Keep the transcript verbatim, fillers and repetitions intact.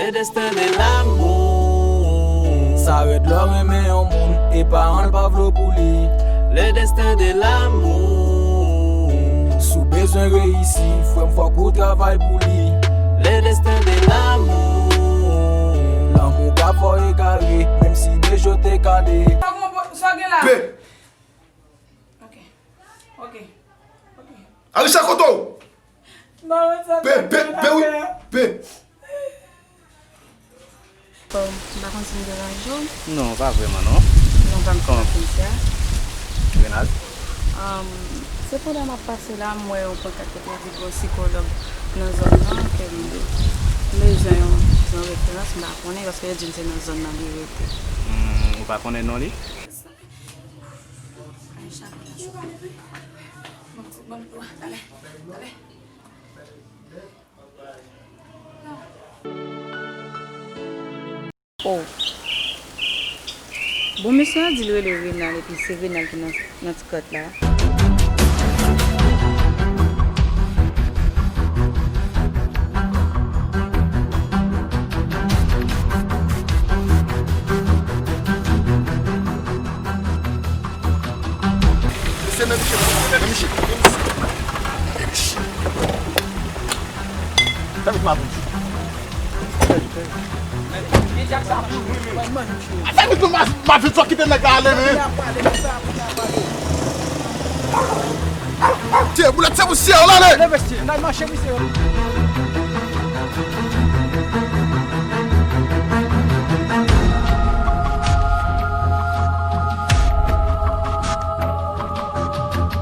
Le destin de l'amour. Sa rèd lè w renmen yon moun e paran l pa vle w pou li. Le destin de l'amour. Si w bezwen reyisi, frè m, fòk ou travay pou li. Le destin de l'amour. Lanmou ka fò egare, menm si de je w te kale. Sa w gen la? Pe. Ok. Ok. Ok. Arisa, kote w? Pe, pe, pe, wi. Pe. Bon, m pa konn si m deranje w. Non, pa vrèman, non. Non, pa m Kòman? Konn sa. Grenad? Um, se pandan m ap pase la, m wè yon pankart kote yo di gen yon sikològ nan zòn nan, ke m bezwen yon, yon referans, m pa konnen, paske yo di m se nan zòn nan li rete. Hmm, ou pa konnen non li? Oh. Bon, mesye a di l rele Renal, epi se Renal ki nan, nan ti kòt la. Se menm chèf, menm chèf, menm chèf. Sa vit m ap di. Sa vit m ap, m ap vit fò kite nèg la ale, men. Tye, boulèt, se pou syè w, l ale. Leve, mesye, n al mache, mesye.